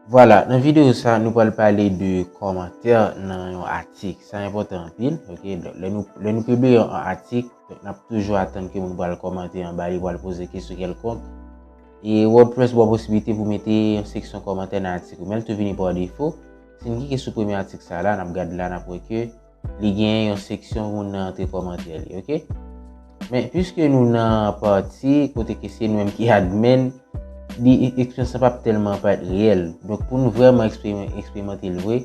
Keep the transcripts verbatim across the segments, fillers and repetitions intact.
Vwala, nan videyo sa, nou pral pale de kòmantè nan yon atik. Sa enpòtan anpil, ok? Donk, lè nou, lè nou pibliye yon atik, donk, n ap toujou atann ke moun pral kòmante anba li, pral poze kesyon kèlkonk. E WordPress ba w posiblite pou mete yon seksyon kòmantè nan atik ou, men l tou vini pa defo. Si n klike sou premye atik sa la, n ap gad la, n ap wè ke li gen yon seksyon pou moun nan antre kòmantè li, ok? Men, piske nou nan pati kote ke se nou menm ki admin, li eksperyans lan p ap tèlman parèt reyèl. Donk, pou nou vrèman eksperim-, eksperimante l vre,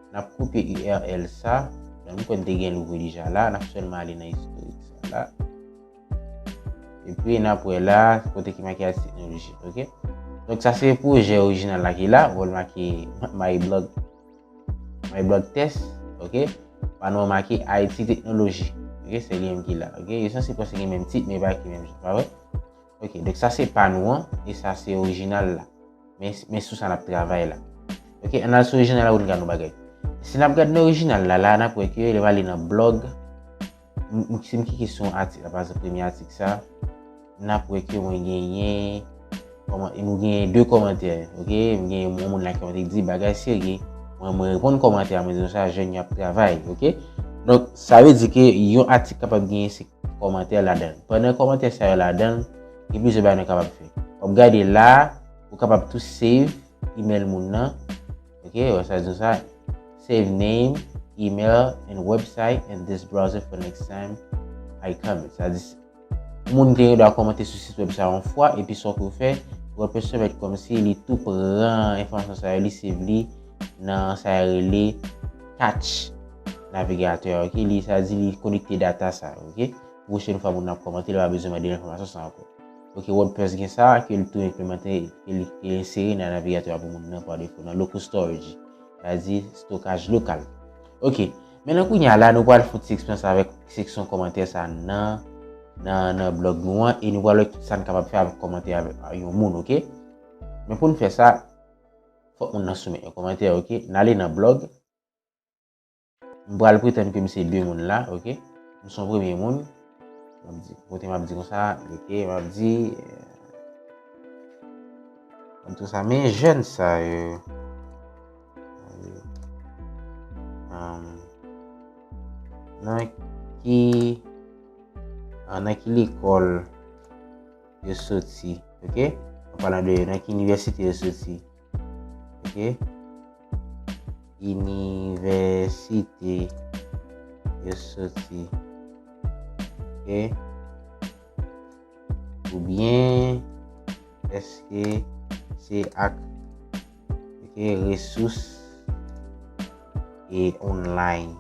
n ap kopye U R L sa. Donk, nou kwè n te gen l ouvri deja la. N ap sèlman ale nan istorik sa la. Epi, n ap wè la, kote ki make Haiti Technology, ok? Donk, sa se pwojè orijinal la ki la. Ou wè l make My Blog, My Blog Test, ok? Pa nou an make Haiti Technology, ok? Se li menm ki la, ok? Yo sanse panse gen menm tit, men pa ki menm jan, pa vre? Ok, donk sa se pa nou an, e sa se orijinal la. Men, men sou sa n ap travay la. Ok, ann al sou orijinal la pou n gad yon bagay. Si n ap gad nan orijinal la, la, n ap wè ke lè m ale nan blog, m, m, si m klike sou yon atik la, pa egzanp, premye atik sa, n ap wè ke mwen genyen, kòman, nou genyen de kòmantè, ok? M genyen yon moun la ki kòmante, ki di, "Bagay serye." Mwen, mwen reponn kòmantè a, mwen di konsa, "Jèn yo ap travay," ok? Donk, sa vle di ke yon atik kapab genyen se kòmantè ladan l. Pandan kòmantè sa yo ladan l, gen plizyè bagay nou kapab fè. W ap gade la, ou kapab tou save email moun nan. Ok, wè sa di sa. Save name, email, and website in this browser for next time I comment. Sa di, moun te gen dwa kòmante sou sit wèb sa yon fwa, epi sa w fè, WordPress fè kòmsi li tou pran enfòmasyon sa yo, li save li nan sa yo rele cache navigatè, ok? Li, sa di li konekte data sa, ok? Pwochèn fwa moun nan ap kòmante, li pa bezwen mande enfòmasyon sa ankò. Ok, WordPress gen sa, ke li tou enplimante, ke li, ke li ensere nan navigatè a pou moun nan pa defo, nan local storage. Sa di stokaj lokal. Ok, men nan kounye a la, nou pral fè yon ti eksperyans avèk seksyon kòmantè sa nan, nan, nan blog nou an, e nou pral wè tout sa n kapab fè avèk kòmantè avèk yon moun, ok? Men pou n fè sa, fòk moun nan soumèt yon kòmantè, ok? N ale nan blog. M pral pretann ke m se de moun la, ok? M se yon premye moun. M ap di, kote m ap di konsa, ok, m ap di, eh, m ap di konsa, men jèn sa yo, um, nan ki, ah, nan ki lekòl yo soti, ok? An palan de nan ki inivèsite yo soti, ok? Inivèsite yo soti, ok? Oubyen èske se ak, ok, resous e online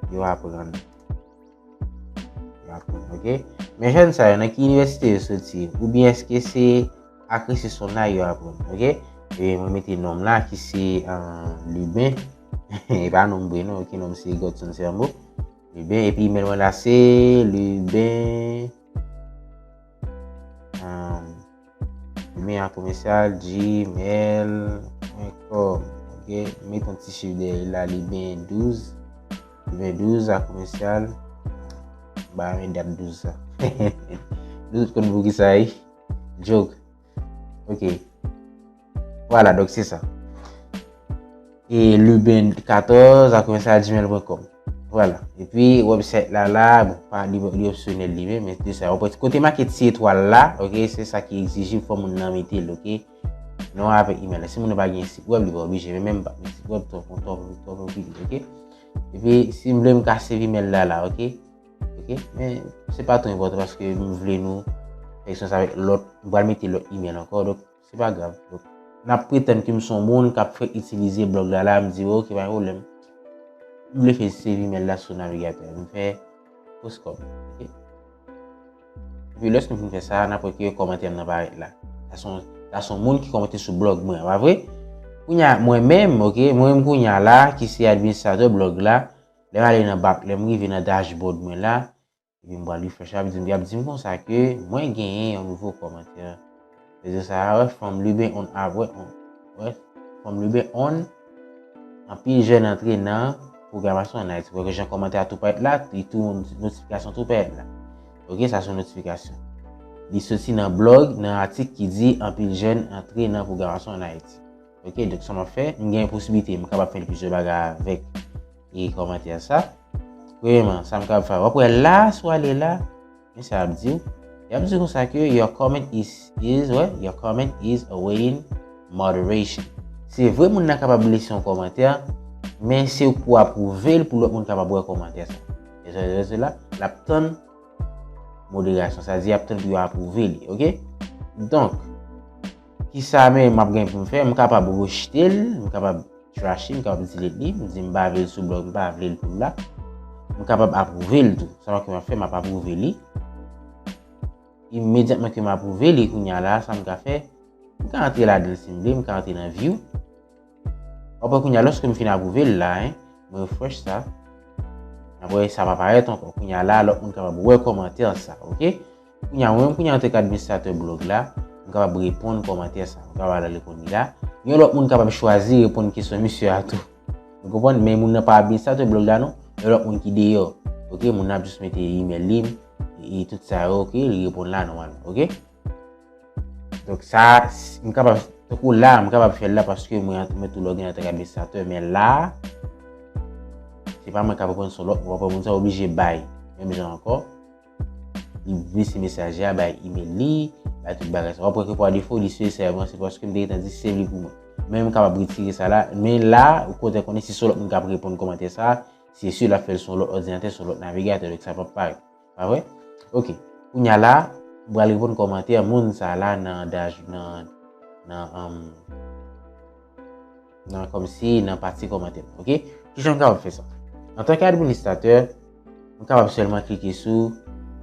yo aprann. Yo aprann, ok? Men jèn sa yo, nan ki inivèsite yo soti? Oubyen èske se ak resous online yo aprann, ok? E mwen mete non m la ki se, euh, Luben. E pa non m vre non, ok? Non m se Godson Sermo. Luben, epi email mwen la se Luben, euh, Luben a komèsyal gmail pwen kòm. Ok, met yon ti chif dèyè l la, Luben douz. Luben douz a komèsyal. M pa renmen dat douz sa. Nou tout konn poukisa, wi. Joke. Ok. Vwala, donk se sa. E Luben katòz a komèsyal gmail pwen kòm. Vwala. Epi, website la, la, bon, pa, li, li opsyonèl li menm, men se sa. Ou pran kote make ti etwal la, ok, se sa ki egzijib, fò moun nan mete l, ok. Non avèk email la. Si moun nan pa gen sit web, li pa oblije, men menm pa gen sit web, twò, twò, twò, twò konplike, ok. Epi, si m vle m ka save email la, la, ok. Ok, men se pa twò enpòtan paske m vle nou fè eksperyans avèk lòt, m pral mete lòt email ankò, donk se pa grav. Donk, n ap pretann ke m se yon moun k ap fèk itilize blog la, la, m di, ok, pa gen pwoblèm. M vle fè save email la sou navigatè, m fè post kòm, ok. Epi lòske m fin fè sa, n ap wè ke kòmantè m nan parèt la. Sa se yon, sa se yon moun ki kòmante sou blog mwen, pa vre? Kounye a, mwen menm, ok, mwen menm kounye a la, ki se administratè blog la, lè m ale nan back, lè m rive nan dashboard mwen la, epi m pral refresh, y ap di m, y ap di m konsa ke mwen genyen yon nouvo kòmantè. Rezo sa a, wè, fanm Liben on ap, wè, on, wè, fanm Liben on, anpil jèn antre nan pwogramasyon an Ayiti. Wè ke jan kòmantè a tou parèt la, li tou notifikasyon tou parèt la. Ok, sa se yon notifikasyon. Li soti nan blòg, nan atik ki di anpil jèn antre nan pwogramasyon ann Ayiti. Ok, donk sa m ap fè, m gen posiblite, m kapab fè plizyè bagay avèk e kòmantè sa. Premyèman, sa m kapab fè, w ap wè la, si w ale la, men sa y ap di w. Y ap di w konsa ke your comment is, is, wè, your comment is awaiting moderation. Se vre, moun nan kapab lese yon kòmantè, men se ou k pou apwouve l pou lòt moun kapab wè kòmantè sa. E se, se la, l ap tann moderasyon, sa di ap tann pou yo apwouve li, ok? Donk, kisa men m ap gen pou m fè? M kapab rejte l, m kapab trash li, m kapab delete li, m di m pa vle l sou blòg, m pa vle l pou l la. M kapab apwouve l tou. Sa m ap fè, m ap apwouve li. Imedyatman ke m apwouve li, kounye a la, sa m ka fè? M ka antre ladan l si m vle, m ka antre nan view. W ap wè kounye a, lòske m fin apwouve l la, en, mwen refresh sa. N ap wè sa pa parèt ankò. Kounye a la, lòt moun kapab wè kòmantè sa, ok? Kounye a, mwen menm, kounye a, antanke administratè blòg la, m kapab reponn kòmantè sa. M kapab al reponn li la. Yon lòt moun kapab chwazi reponn kesyon misye a tou. Ou konprann? Men moun nan pa administratè blòg la, non. Yon lòt moun ki deyò. Ok, moun nan ap jis mete email li, e tout sa yo, ok, li reponn la nòmalman, ok? Donk sa, s- m kapab, tankou la, m kapab fè l la paske mwen, mwen tou lòg in antanke administratè, men la, se pa mwen k ap reponn, se yon lòt moun, moun sa oblije bay, menm jan ankò, li lese mesaj la, bay email li, bay tout bagay sa. W ap wè ke pa defo, li sou sèvè mwen, se paske m te gentan di save li pou mwen. Men m kapab retire sa la, men la, ou kontan konnen si se yon lòt moun k ap reponn kòmantè sa, se si l ap fè l sou yon lòt òdinatè, sou yon lòt navigatè, donk sa p ap parèt. Pa vre? Ok. Kounye a la, m pral reponn kòmantè moun sa la nan daj, nan, nan, um, nan kòmsi nan pati kòmantè. Ok? Kijan m kapab fè sa? Antanke administratè, m kapab sèlman klike sou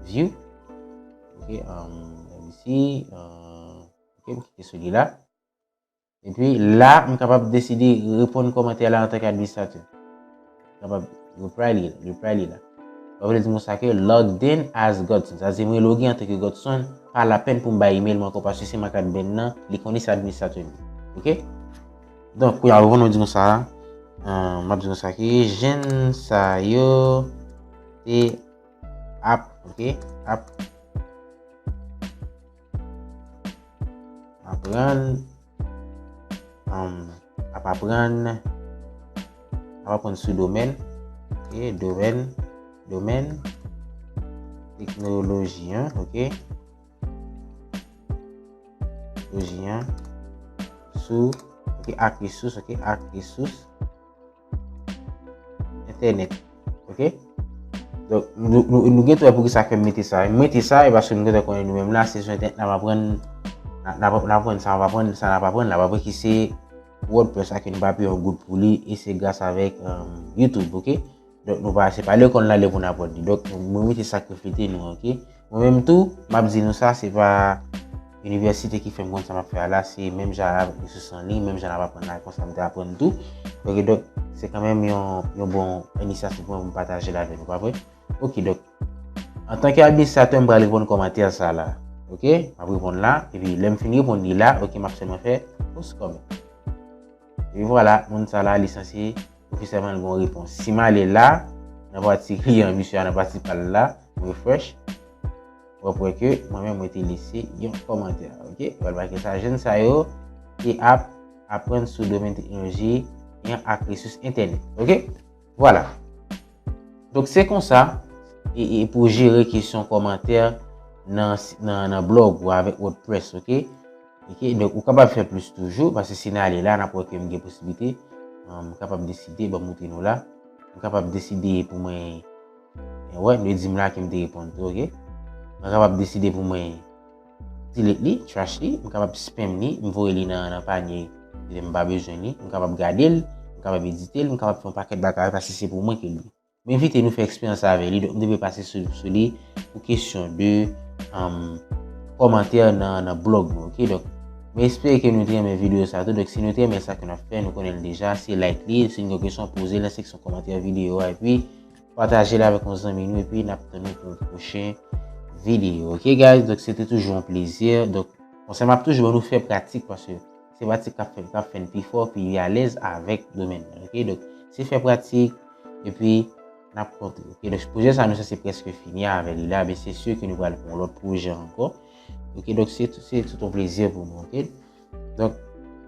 view. Ok, um, let me see, uh, ok, m klike sou li la. Epi la, m kapab deside reponn kòmantè la antanke administratè. M kapab reply li, reply li la. Sa vle di konsa ke logged in as Godson. Sa vle di mwen loge antanke Godson, pa lapèn pou m bay email mwen ankò paske se m ak admin nan, li konnen se administratè m. Ok? Donk, kounye a, ou konn nou di konsa, euh, m ap di konsa ke jèn sa yo te ap, ok, ap aprann, um, ap aprann, ap aprann sou domèn, ok, domèn, domèn teknoloji an, ok, teknoloji an, sou, ok, ak resous, ok, ak resous, entènèt. Ok? Donk, nou, nou, nou gen dwa pou ki sa ke m mete sa. M mete sa, e paske nou gen dwa konnen nou menm la, se sou entènèt n ap aprann, n ap, n ap aprann sa, n ap aprann sa, n ap aprann la, pa vre ki se WordPress la ke nou pa peye yon goud pou li, e se gras avèk, um, YouTube, ok? Donk, nou pa, se pa lekòl n ale pou n aprann li. Donk, mwen mete sa k reflete nou, ok? Mwen menm tou, m ap di nou sa, se pa inivèsite ki fè m konn sa m ap fè a la, se menm jan avèk resous an liy, menm jan n ap aprann la, konsa m te aprann tou. Ok, donk, se kanmenm yon, yon bon inisyativ pou mwen pou m pataje l avè nou, pa vre? Ok, donk, antanke administratè, m pral reponn kòmantè sa la. Ok, m ap reponn la, epi lè m fin reponn li la, ok, m ap sèlman fè post comment. Epi vwala, moun sa la, li sanse ofisyèlman l gen yon repons. Si m ale la, nan pati kliyan misye a, nan pati pa l la, m refresh, w ap wè ke mwen menm mwen te lese yon kòmantè. Ok? W al make sa, jèn sa yo te ap aprann sou domèn teknoloji an ak resous entènèt. Ok? Vwala. Donk, se konsa, e, e pou jere kesyon kòmantè nan, nan, nan blòg ou avèk WordPress, ok? Ok, donk, ou kapab fè plis toujou, paske si n ale la, n ap wè ke m gen posiblite, um, m kapab deside, ban m montre nou la, m kapab deside pou mwen, e, wè, nou di m la ke m te reponn tou, ok? Mwen kapab deside pou mwen delete li, trash li, m kapab spam li, m voye li nan, nan panye, kote m pa bezwen li, m kapab gade l, m kapab edite l, m kapab fè yon pakèt bagay, paske se pou mwen ke l ye. M envite nou fè eksperyans avè li, donk m te vle pase sou, sou li pou kesyon de, um, kòmantè nan, nan blòg nou, ok? Donk, mwen espere ke nou te renmen videyo sa tou. Donk, si nou te renmen sa ke n ap fè, nou konnen l deja, se like li. Si nou gen kesyon, poze l nan seksyon kòmantè videyo a, epi pataje l avèk yon zanmi nou, epi n ap tann nou pou yon pwochen videyo. Ok, guys? Donk, se te toujou yon plezi. Donk, konsa m ap toujou ban nou fè pratik, paske se pratik k ap fè, k ap fè n pi fò, pi alèz avèk domèn nan. Ok, donk, se fè pratik, epi n ap kontre. Ok, donk, pwojè sa nou sanse prèske fini avè li la, men se si ke nou pral pran yon lòt pwojè ankò. Ok, donk se se tout yon plezi pou mwen, ok? Donk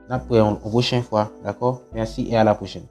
n ap wè yon pwochen fwa, dakò? Mèsi e a la pwochèn.